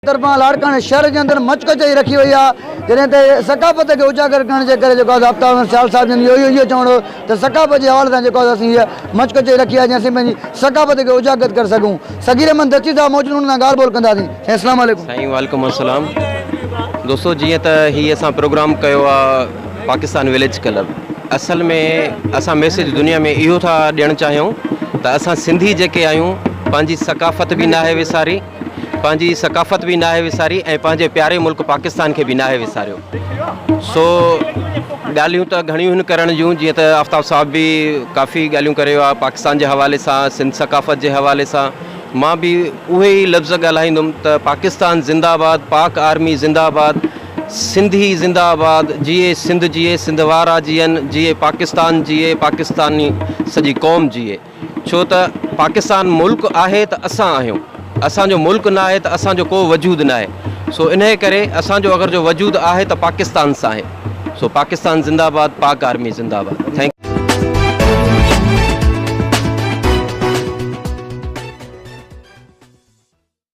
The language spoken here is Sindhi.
طرفان لاڙڪاڻي شهر جي اندر مچ ڪچهري رکي وئي آهي جڏهن ته ثقافت کي اجاگر ڪرڻ جي ڪري جيڪو آهي آفتاب احمد سيال صاحب جن اهو اهو چوڻ هو ته ثقافت جي حوالي سان جيڪو آهي اسين هيء مچ ڪچهري رکي آهي جيئن اسين پنهنجي ثقافت کي اجاگر ڪري سگهون صغير احمد دستي صاحب موجود انهن سان ڳالهه ٻولهه ڪنداسين سائين اسلام عليڪم. سائين وعليڪم السلام دوستو جيئن ته هي اسان پروگرام ڪيو آ پاڪستان وليج ڪلب اصل ۾ اسان ميسيج دنيا ۾ اهو ٿا ڏيڻ چاهيون ته اسان سنڌي جيڪي آهيون پنهنجي ثقافت به ناهي وساري پنهنجي ثقافت به ناهي وساري ۽ پنهنجي پياري ملڪ پاڪستان کي به ناهي وساريو سو ڳالهيون ته گهڻيون هن ڪرڻ جون جيئن ته آفتاب صاحب به ڪافي ڳالهيون ڪري ويو آهي پاڪستان جي حوالي سان سنڌ ثقافت جي حوالي سان مان به اهي ئي لفظ ڳالهائيندم ته پاڪستان زنده آباد پاڪ آرمي زنده آباد سنڌي زنده آباد جيئي سنڌ جيئي سنڌ وارا جيئن جيئي پاڪستان جيئي پاڪستاني سڄي قوم جيئي. ڇو ته پاڪستان ملڪ آهي ته اسان آهيون، اسان جو ملڪ نه آهي ته اسان جو ڪو وجود نه آهي، سو انهيء ڪري اسان جو اگر جو وجود آهي ته پاڪستان سان آهي، سو پاڪستان زنده آباد، پاڪ آرمي زنده آباد. Thank.